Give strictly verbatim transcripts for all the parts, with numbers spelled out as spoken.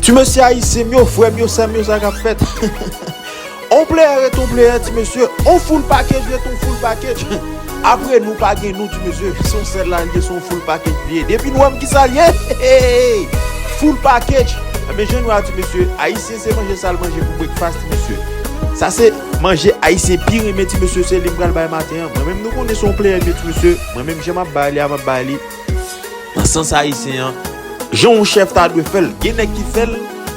Ti mesye ayisyen m yo, frè m yo, sè m yo, sa k ap fèt? On player ret on player, ti mesye. On full package ret on full package. Apre nou pa gen nou, ti mesye. Se on sèl la l ye, se on full package li ye. Depi nou wè m ki sa l ye, full package. Ebyen, jan nou a, ti mesye, ayisyen se manje sa l manje pou breakfast, ti mesye. Sa se manje ayisyen pi renmen, ti mesye, se li m pral bay maten an. Mwen menm, nou konnen se on player m ye, ti mesye. Mwen menm, jan m ap bay li a, m ap bay li nan sans ayisyen an, jan yon chèf ta dwe fè l. Gen nèg ki fè l,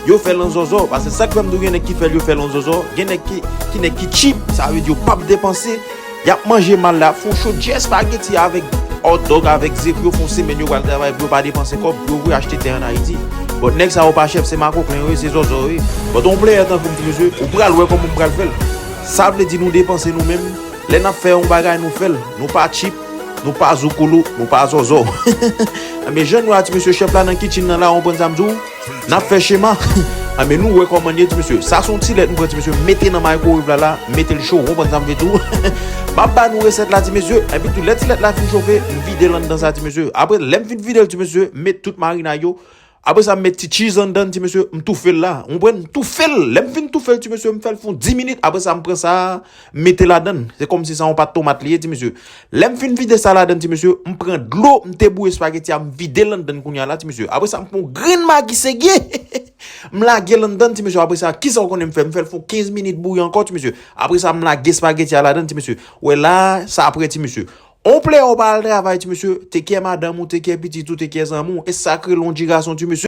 yo fè l an zòzò. Paske sa k fè m di w gen nèg ki fè l, yo fè l an zòzò. Gen nèg ki, ki nèg ki cheap, sa vle di yo p ap depanse. Y ap manje mal la, ap fè yon chodyè espageti avèk hot dog, avèk ze, pou yo fè yon semèn, yo pral travay, pou yo pa depanse kòb, pou yo voye achte tè ann Ayiti. But nèg sa yo pa chèf, se makoklen yo ye, se zòzò yo ye. But on player tankou m, ti mesye, ou pral wè kòman m pral fè l. Sa vle di nou depanse nou menm. Lè n ap fè yon bagay, nou fè l. Nou pa cheap, nou pa zoukoulou, nou pa zòzò. Ebyen, jan nou a, ti mesye, chèf la nan kitchen nan la, ou konprann sa m di w? N ap fè chema. Ebyen, nou wè kòman l ye, ti mesye. Sa se yon ti lèt m pran, ti mesye, m mete nan microwave la, la, m mete l cho, ou konprann sa m vle di w? M ap ba nou resèt la, ti mesye. Epi tou, lè ti lèt la fin chofe, m vide l anndan sa, ti mesye. Apre, lè m fin vide l, ti mesye, m met tout marinay yo. Apre sa, m met ti cheese anndan, ti mesye, m toufe l la. Ou konprann? M toufe l. Lè m fin toufe l, ti mesye, m fè l fè yon dis minit. Apre sa, m pran sa, m mete ladann. Se kòmsi se yon pat tomat li ye, ti mesye. Lè m fin vide sa ladann, ti mesye, m pran dlo, m te bouye espageti a, m vide l anndan kounye a la, ti mesye. Apre sa, m pran yon grenn magi segye. M lage l anndan, ti mesye. Apre sa, kisa w konnen m fè? M fè l fè yon kenz minit bouyi ankò, ti mesye. Apre sa, m lage espageti a ladann, ti mesye. Ou wè la, sa prè, ti mesye. On player pa al travay, ti mesye, te kè madanm ou, te kè pitit ou, te kè zanmi w, e sa k rele on dirason, ti mesye.